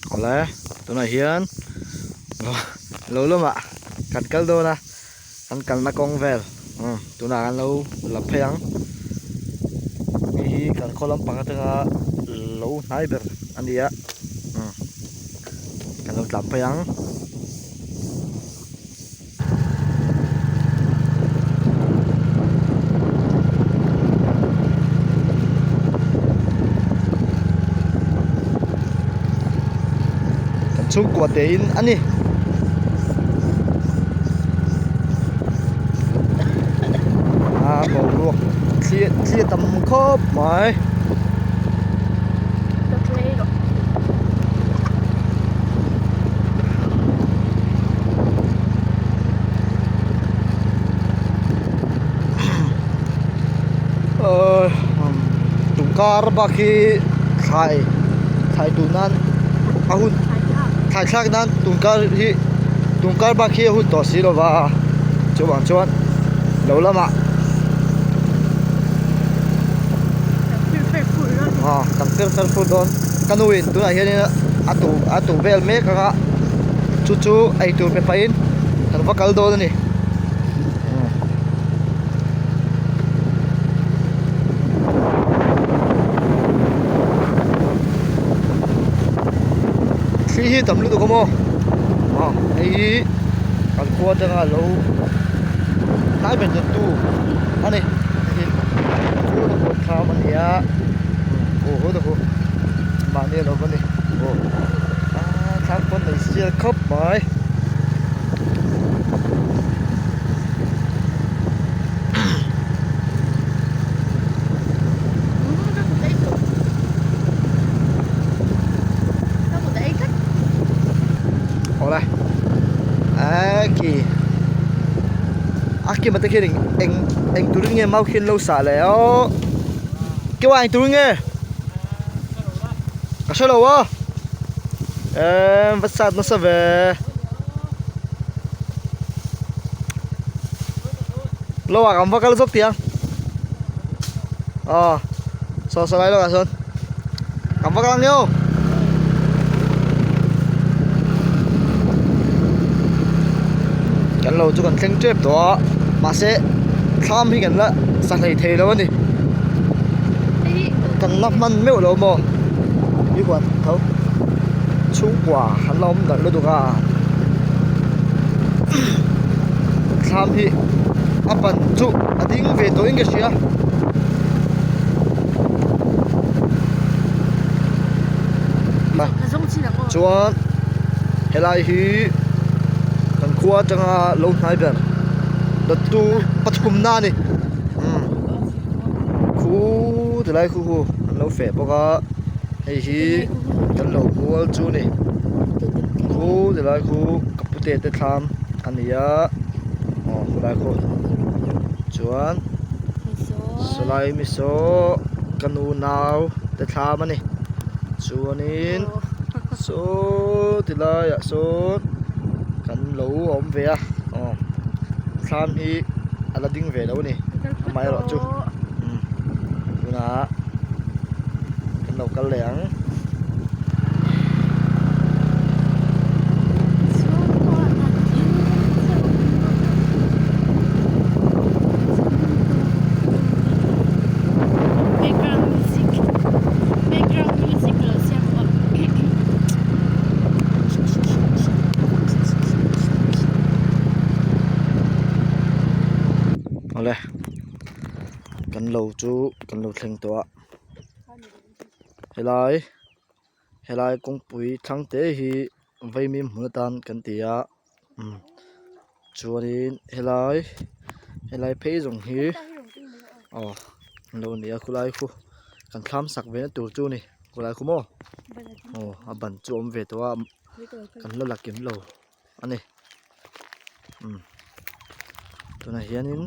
Awle tunah hian lo lamah kan kal dawn a kan kalna kawng vel tunah kan lo la phei ang hei hi kan khaw lampang atanga lo hnai ber a ni a kan lo tlan phei ang. Kan chhungkua te in a ni. A boruak thli thli a tam khawp mai. Tungkar bak hi thlai thlai duh nan a hun thlai thlak nan tungkar hi tungkar bak hi a hun tawh si lova chuvang chuan lo lamah aw kan fer fer fur dawn ka nu in tunah hianin a tu a tu vel mek ang a chu chu eitur pe pahin kan va kal dawn a ni. Thli hi tam lutuk awm aw aw hei hi kan khua atanga lo hnai ber dawttu a ni hei hi chu dawhkan thlam a ni a aw haw dawh mahni a lo va ni aw ah thlam pawn nei sial khawp mai. Awle aki a kima te khian eng eng turin nge mau khi an lo sah leh aw keuh a eng turin nge ka hre lo a emm va sat nasa ve. Lo ah kan va kal zawk tih ang aw saw saw lai lawkah sawn kan va kal ang nia kan lo chu kan thleng tep tawh a mahse thlam hi kan la sa hlei thei lo a ni kan la hman meuh lo maw i huan tho chhungkua an la awm darh lutuk a. Thlam hi a ban chu a ding ve tawh in ka hria. Chuan helai hi kan khua atanga lo hnai ber dawttu pathum na a ni umm khu tilai khu khu an lo feh bawk a hei hi kan lo mual chu a ni khu tilai khu ka pute te thlam a ni a aw khulai khu chuan sawlai mi saw ka nu nau te thlam a ni chuanin saw ti laiah sawn kan lo awm ve a aw thlam hi a la ding ve lo a ni amaherawhchu umm tunah kan lo kal leh ang. Background music background music lo siam bawk. Awle kan lo chu kan lo thleng tawh a helai helai kawngpui thlang te hi vaimim hmun atan kan ti a umm chuanin helai helai phei zawng hi aw an lo ni a khulai khu kan thlam sak ve na tur chu a ni khulai khu maw aw a ban chu a awm ve tawh a kan la la kim lo a ni umm tunah hianin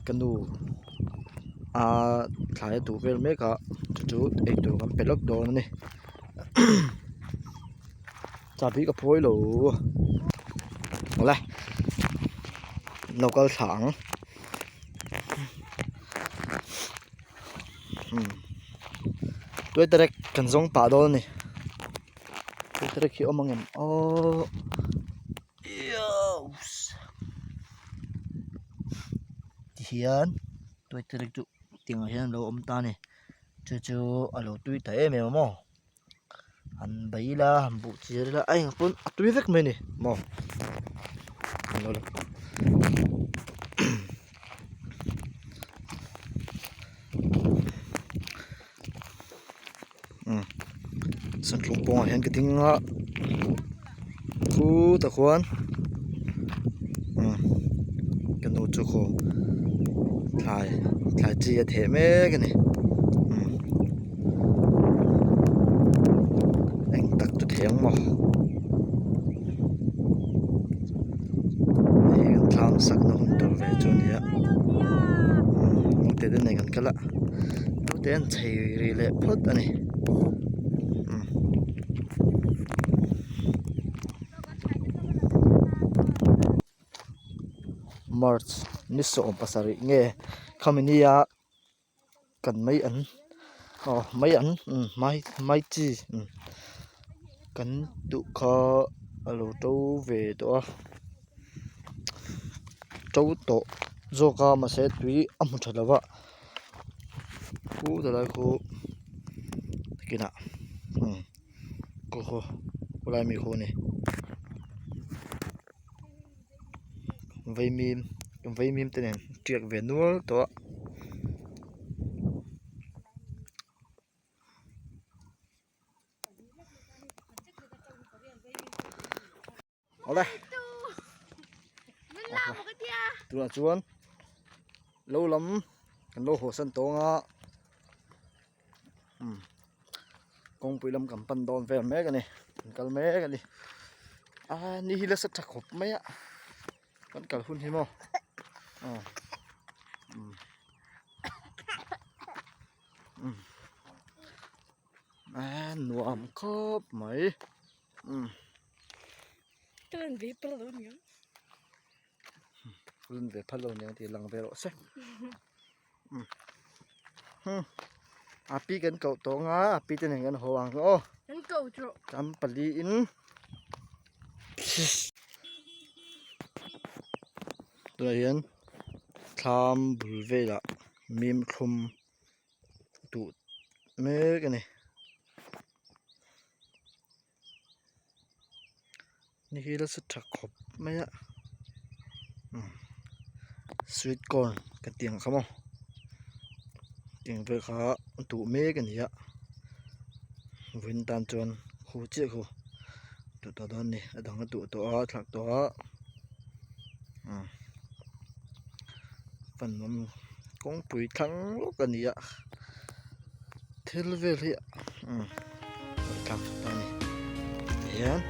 ka nu aa thlai a tuh vel mek a chu chu eitur kan pe lawk dawn a ni chahbi ka phawi lo awle lo kal thla ang umm tuai terek kan zawng pah dawn a ni. terek hi a awm ang em aww tihian tuai terek chu tiangah hian alo awm ta a ni chu chu a lo tui ta em em a maw han bei ila han buh chir ila a eng pawn a tui vek mai a ni maw umm santhlung pawngah hian ka ding a khutah khuan umm ka nu chu khaw thlai thlai chi a theh mek a ni umm eng tak chu thei ang maw hei kan thlam sakna hun tur ve chu a ni a umm naute te nen kan kal a naute an chei ri leh phawt a ni umm. March ni 17 nge khami nia kan mai an aw mai an umm mai mai chi umm kan duh kha a lo to ve tawh a to tawh zawk a mahse tui a hmu tha lo va khu tilai khu kinah umm khaw khaw khawlai mi khu a ni. Vaimim vaimim te nen tiak ve nual tawh a. Awle tunah chuan lo lam kan lo haw san tawng a umm kawngpui lam kan pan dawn vel mek a ni kan kal mek a ni a ni hi nasa tha khawp mai a kan kal hun hi maw aw umm umm a nuam khawp mai umm. Run ve phal lo niang tih lang ve rawh se umm hmm a pi kan koh tawh ang a a pi te nen kan haw ang aw Kan koh tawh tam pali in tunah hian thlam bul velah mim thlum duh mek a ni. Ni hi nasa tha khawp mai a umm sweet corn ka tih ang kha maw tiang vel kha a tuh mek a ni a vawiin tan chuan khu chiah khu tuh tawh dawn a ni a dang a tuh tawh a thlak tawh a umm fan awm kawngpui thlang lawk a ni a thil vel hi umm thlak ta a ni tihian.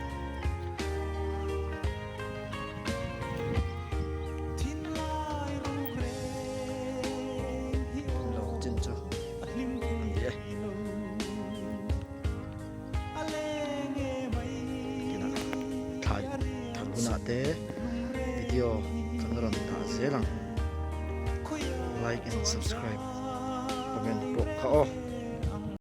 Lo chin chu a ni e. Thlai thar hunah te video kan rawn dah zel ang. Like and subscribe comment pawh kha aw.